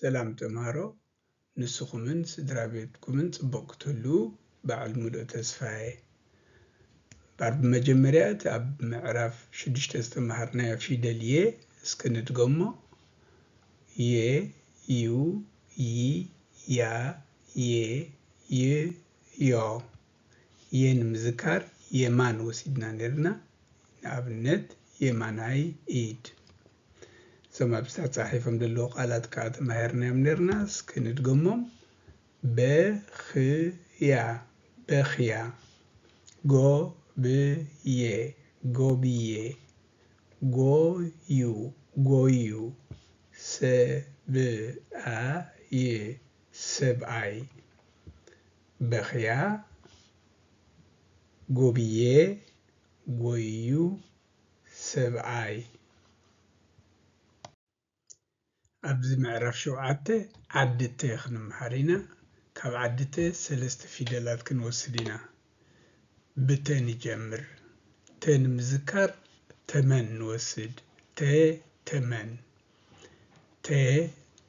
ሰላም ተምሃሮ፣ ንስኹምን ስድራ ቤትኩምን ጽቡቕ ክትህልዉ በዓል ሙሉእ ተስፋ እየ። እምበኣር ብመጀመርያ እቲ ኣብ ምዕራፍ ሽዱሽተ ዝተምሃርናዮ ፊደል የ እስኪ ንድገሞ። የ፣ ዩ፣ ይ፣ ያ፣ የ፣ ይ፣ ዮ። የ ንምዝካር የማን ወሲድና ነይርና። ንኣብነት የማናይ ኢድ። እዞም ኣብዚ ተጻሒፎም ዘለዉ ቃላት ከኣ ተማሂርናዮም ነይርና። እስኪ ንድገሞም። በኽያ፣ በኽያ። ጎብየ፣ ጎብየ። ጎዩ፣ ጎዩ። ሰብኣይ፣ ሰብኣይ። በኽያ፣ ጎብየ፣ ጎዩ፣ ሰብኣይ። ኣብዚ ምዕራፍ ሸውዓተ ዓዲ ተ ክንምሃር ኢና። ካብ ዓዲ ተ ሰለስተ ፊደላት ክንወስድ ኢና። ብተ ንጀምር። ተ ንምዝካር ተመን ንወስድ። ተ፣ ተመን። ተ፣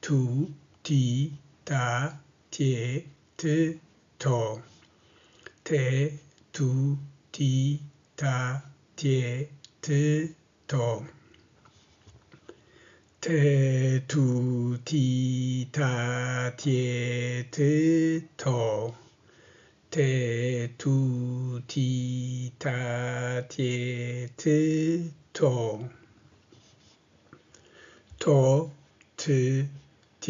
ቱ፣ ቲ፣ ታ፣ ቴ፣ ት፣ ቶ። ተ፣ ቱ፣ ቲ፣ ታ፣ ቴ፣ ት፣ ቶ። ተ፣ ቱ፣ ቲ፣ ታ፣ ቴ፣ ት፣ ቶ። ተ፣ ቱ፣ ቲ፣ ታ፣ ቴ፣ ት፣ ቶ። ቶ፣ ት፣ ቴ፣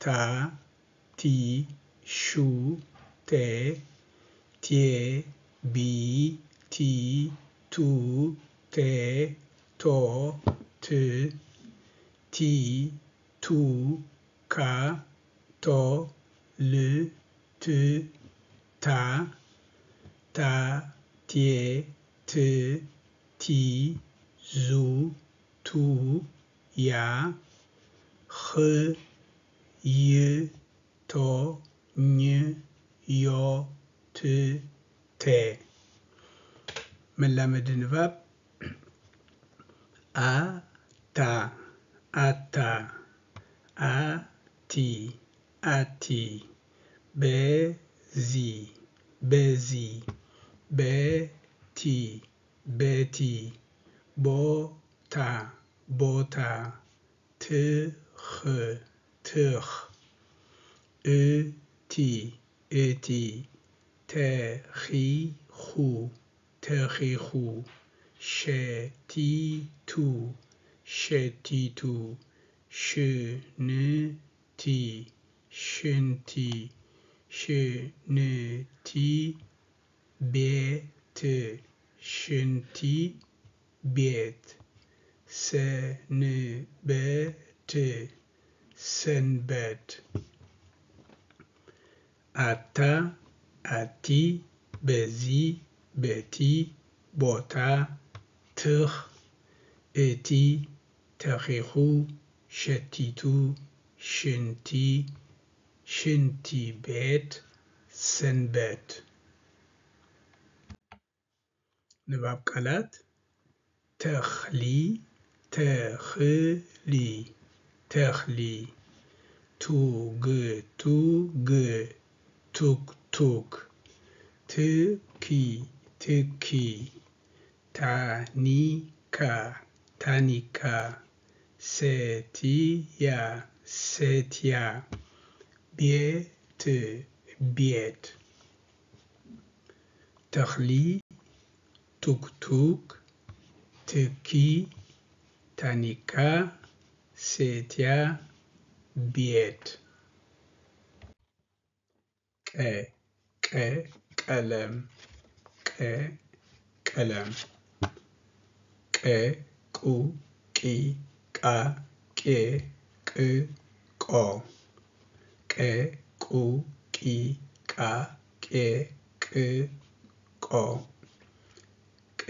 ታ፣ ቲ፣ ሹ፣ ተ፣ ቴ፣ ቢ፣ ቲ፣ ቱ፣ ተ፣ ቶ፣ ት፣ ቲ፣ ቱ፣ ካ፣ ቶ፣ ል፣ ት፣ ታ፣ ታ፣ ቴ፣ ት፣ ቲ፣ ዙ፣ ቱ፣ ያ፣ ኽ፣ ይ፣ ቶ፣ ኝ፣ ዮ፣ ት፣ ተ። መላመዲ ንባብ። ኣታ፣ ኣታ። ኣቲ፣ ኣቲ። በዚ፣ በዚ። በቲ፣ በቲ። ቦታ፣ ቦታ። ትኽ፣ ትኽ። እቲ፣ እቲ። ተኺኹ፣ ተኺኹ። ሸቲቱ፣ ሸቲቱ። ሽንቲ፣ ሽንቲ። ሽንቲ ቤት፣ ሽንቲ ቤት። ሰንበት፣ ሰንበት። ኣታ፣ ኣቲ። በዚ፣ በቲ። ቦታ፣ ትኽ፣ እቲ። ተኺኹ፣ ሸቲቱ። ሽንቲ፣ ሽንቲ ቤት። ሰንበት። ንባብ ቃላት። ተኽሊ፣ ተኽሊ። ተኽሊ። ቱግ፣ ቱግ። ቱክ፣ ቱክ። ትኪ፣ ትኪ። ታኒካ፣ ታኒካ። ሰትያ፣ ሰትያ። ቤት፣ ቤት። ተኽሊ፣ ቱክቱክ። ትኪ፣ ታኒካ። ሰትያ፣ ቤት። ቀ፣ ቀ፣ ቀለም። ቀ፣ ቀለም። ቀ፣ ቁ፣ ቂ፣ ቃ፣ ቄ፣ ቅ፣ ቆ። ቀ፣ ቁ፣ ቂ፣ ቃ፣ ቄ፣ ቅ፣ ቆ። ቀ፣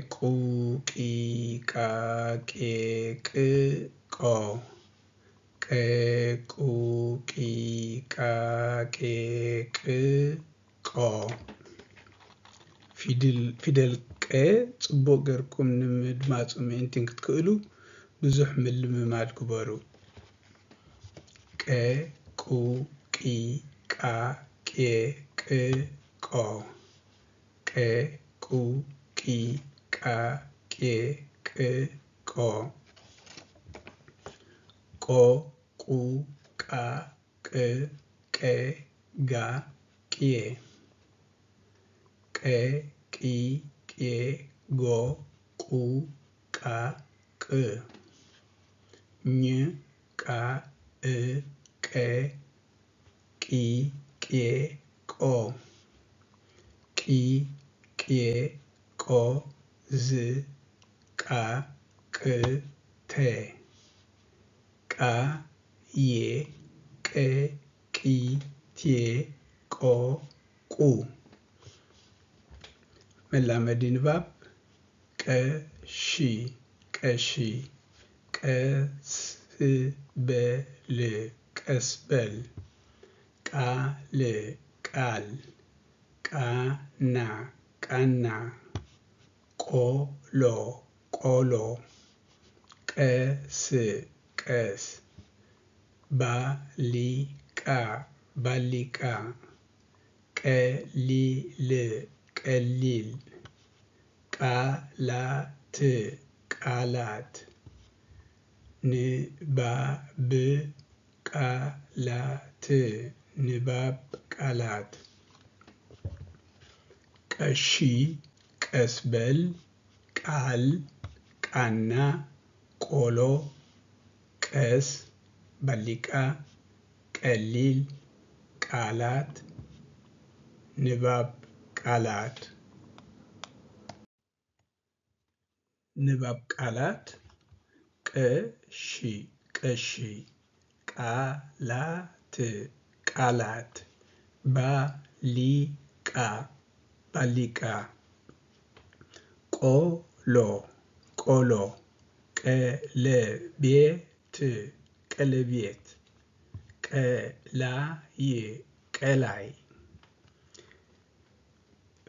ቁ፣ ቂ፣ ቃ፣ ቄ፣ ቅ፣ ቆ። ቀ፣ ቁ፣ ቂ፣ ቃ፣ ቄ፣ ቅ፣ ቆ። ፊድል-፣ ፊደል ቀ ጽቡቕ ጌርኩም ንምድማጹ ምእንቲ ክትክእሉ ብዙሕ ምልምማድ ግበሩ። ቀ ቁ ቂ ቃ ቄ ቅ ቆ። ቀ ቁ ቂ ቃ ቄ ቅ ቆ። ቆ ቁ ቃ ቅ ቀ ጋ ቄ። ቀ ቂ ቄ ጎ ቁ ቃ ቅ። ኝ ቃ እ ቀ ቂ ቄ ቆ። ቂ ቄ ቆ ዝ ቃ ቅ ተ። ቃ ዬ ቀ ቂ ቴ ቆ ቁ። መላመዲ ንባብ። ቀሺ ቀሺ። ቀስ በል ቀስ በል። ቃል ቃል። ቃና ቃና። ቆሎ ቆሎ። ቀስ ቀስ። ባሊቃ ባሊቃ። ቀሊል ቀሊል። ቃላት ቃላት። ንባብ ቃላት ንባብ ቃላት። ቀሺ ቀስ በል። ቃል ቃና። ቆሎ ቀስ ባሊቃ። ቀሊል ቃላት። ንባብ ቃላት። ንባብ ቃላት። ቀሺ ቀሺ። ቃላት ቃላት። ባሊቃ ባሊቃ። ቆሎ ቆሎ። ቀለቤት ቀለቤት። ቀላይ ቀላይ።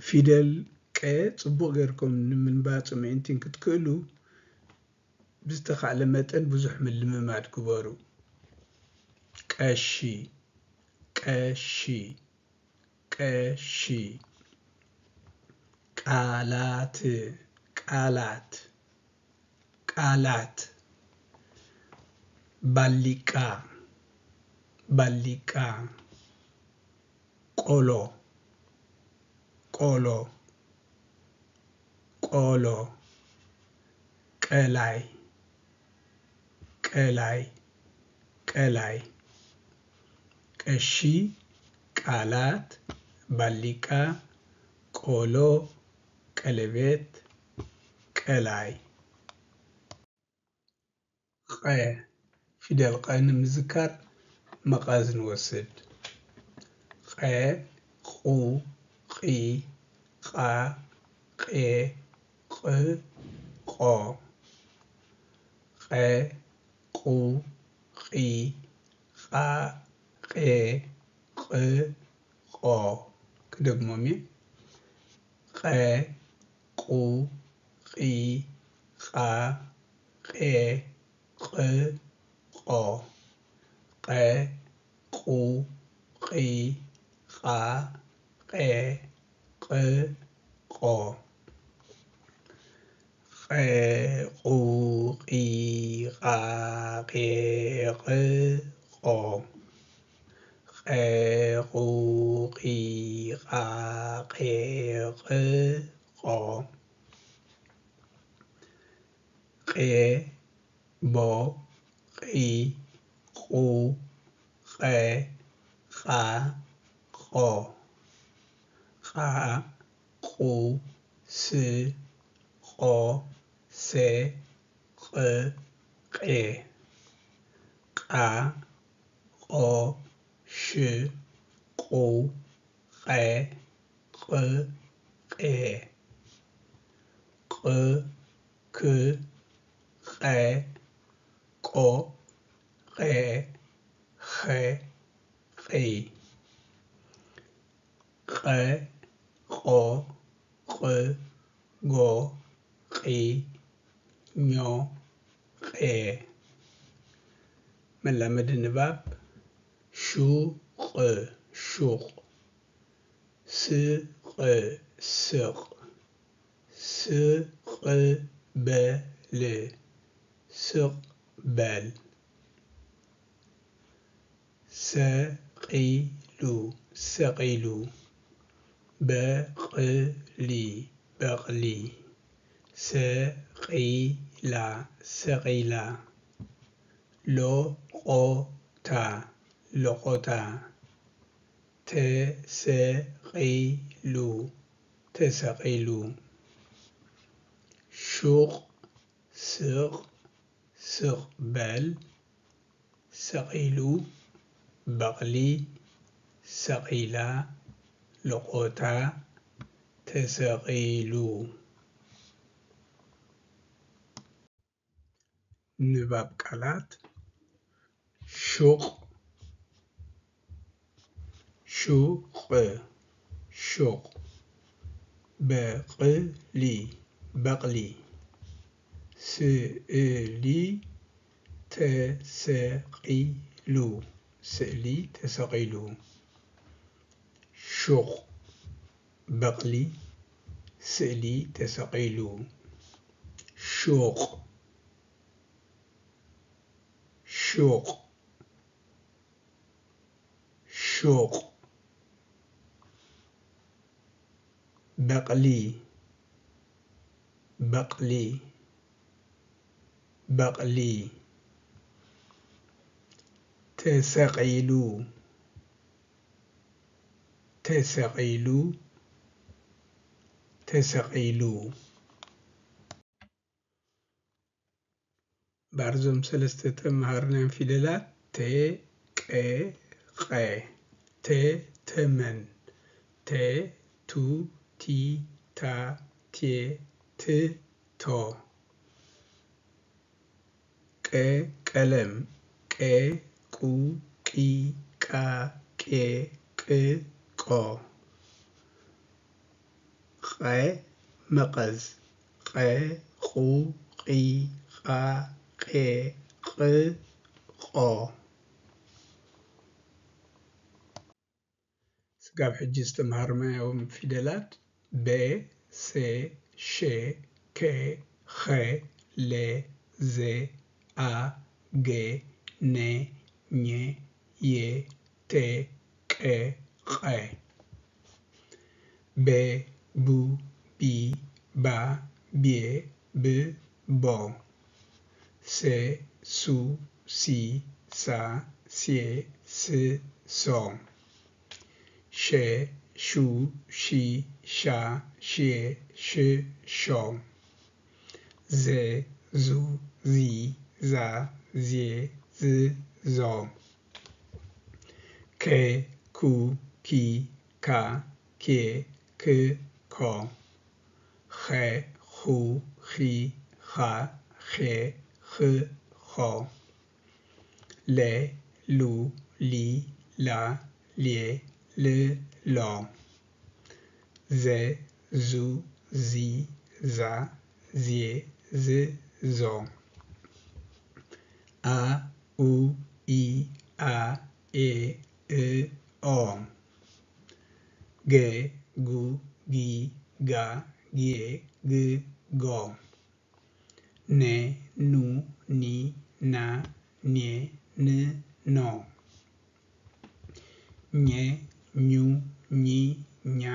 ፊደል ቀ ጽቡቕ ጌርኩም ንምንባጽ ምእንቲን ክትክእሉ ብዝተኻእለ መጠን ብዙሕ ምልምማድ ግበሩ። ቀሺ ቀሺ ቀሺ። ቃላት ቃላት ቃላት። ባሊቃ ባሊቃ። ቆሎ ቆሎ ቆሎ። ቀላይ ቀላይ ቀላይ። ቀሺ ቃላት ባሊቃ ቆሎ ቀለቤት ቀላይ። ቐ ፊደል ቐ ንምዝካር መቐስ ንወስድ። ቐ ቑ ቒ ቓ ቄ ቕ ቆ። ቐ ቑ ቒ ቓ ቄ ቕ ቆ። ክደግሞም እየ። ቐ ቑ ቒ ቓ ቄ ቕ ቆ። ቐ ቑ ቒ ቓ ቄ ቕ ቆ። ቐ ቑ ቒ ቓ ቄ ቕ ቆ። ቐ ቑ ቒ ቓ ቄ ቕ ቆ። ቄ ቦ ቒ ቑ ቐ ቓ ቖ። ቓ ቑ ስ ቖ ሴ ܩ ቄ። ቓ ቖ ሽ ቑ ቐ ቕ ቄ። ቕ ክ ቐ ቆ ቐ ኸ ܩ። ቐ ቖ ቕ ጎ ቒ ኞ ቄ። መላመዲ ንባብ። ሹቕ፣ ሹቕ። ስቕ፣ ስቕ። ስቕ በል፣ ስቕ በል። ሰቒሉ፣ ሰቒሉ። በቕሊ፣ በቕሊ። ሰቒላ፣ ሰቒላ። ሎቖታ፣ ሎቖታ። ተሰቒሉ፣ ተሰቒሉ። ሹቕ፣ ስቕ፣ ስቕ በል። ሰቒሉ፣ በቕሊ። ሰቒላ፣ ሎቖታ። ተሰቒሉ። ንባብ ቃላት። ሹቕ፣ ሹቕ፣ ሹቕ። በቕሊ፣ በቕሊ። ስእሊ ተሰቒሉ፣ ስእሊ ተሰቒሉ። ሹቕ፣ በቕሊ። ስእሊ ተሰቒሉ። ሹቕ፣ ሹቕ። ሹቕ። በቕሊ፣ በቕሊ። በቕሊ። ተሰቒሉ፣ ተሰቒሉ። ተሰቒሉ። ባርዞም ሰለስተ ተምሃርናዮም ፊደላት ተ፣ ቀ፣ ቐ። ተ፣ ተመን። ተ፣ ቱ፣ ቲ፣ ታ፣ ቴ፣ ት፣ ቶ። ቀ፣ ቀለም። ቀ፣ ቁ፣ ቒ፣ ቃ፣ ቄ፣ ቅ፣ ቆ። ቐ፣ መቐስ። ቐ፣ ቑ፣ ቒ፣ ቓ፣ ቄ፣ ቕ፣ ቆ። ስጋብ ሕጂ ዝተምሃርናዮም ፊደላት በ፣ ሰ፣ ሸ፣ ከ፣ ኸ፣ ለ፣ ዘ፣ ኣ፣ ገ፣ ነ፣ ኘ፣ የ፣ ተ፣ ቀ፣ ቐ። በ፣ ቡ፣ ቢ፣ ባ፣ ቤ፣ ብ፣ ቦ። ሰ፣ ሱ፣ ሲ፣ ሳ፣ ሴ፣ ስ፣ ሶ። ሸ፣ ሹ፣ ሺ፣ ሻ፣ ሼ፣ ሽ፣ ሾ። ዘ፣ ዙ፣ ዚ፣ ዛ፣ ዜ፣ ዝ፣ ዞ። ከ፣ ኩ፣ ኪ፣ ካ፣ ኬ፣ ክ፣ ኮ። ኸ፣ ኹ፣ ኺ፣ ኻ፣ ኼ፣ ኽ፣ ኾ። ለ፣ ሉ፣ ሊ፣ ላ፣ ሌ፣ ል፣ ሎ። ዘ፣ ዙ፣ ዚ፣ ዛ፣ ዜ፣ ዝ፣ ዞ። ኣ፣ ኡ፣ ኢ፣ ኣ፣ ኤ፣ እ፣ ኦ። ገ፣ ጉ፣ ጊ፣ ጋ፣ ጌ፣ ግ፣ ጎ። ነ፣ ኑ፣ ኒ፣ ና፣ ኔ፣ ን፣ ኖ። ኘ፣ ኙ፣ ኚ፣ ኛ፣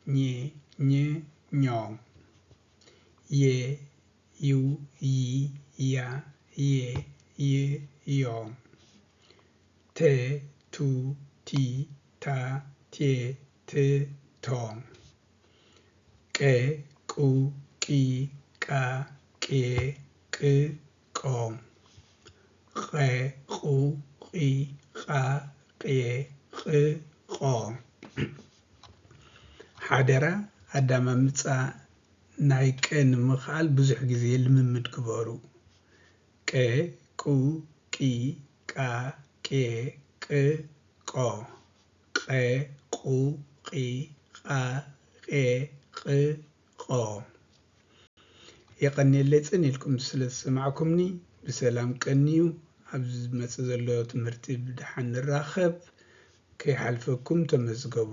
ኘ፣ ኝ፣ ኞ። የ፣ ዩ፣ ይ፣ ያ፣ ዬ፣ ይ፣ ዮ። ተ፣ ቱ፣ ቲ፣ ታ፣ ቴ፣ ት፣ ቶ። ቀ፣ ቁ፣ ቂ፣ ቃ፣ ቄ፣ ቅ፣ ቆ። ቐ፣ ቑ፣ ቒ፣ ቓ፣ ቄ፣ ቕ፣ ቆ። ሓደራ፣ ኣዳማምጻ ናይ ቀ ንምኽኣል ብዙሕ ግዜ ልምምድ ግበሩ። ቀ፣ ቁ፣ ቒ፣ ቃ፣ ቄ፣ ቅ፣ ቆ። ቐ፣ ቑ፣ ቒ፣ ቓ፣ ቄ፣ ቕ፣ ቆ። የቐንየለይ ጽን ኢልኩም ስለ ዝሰማዕኩምኒ። ብሰላም ቀንዩ። ኣብ ዝመጽእ ዘሎ ትምህርቲ ብደሓን ንራኸብ። ከይሓልፈኩም ተመዝገቡ።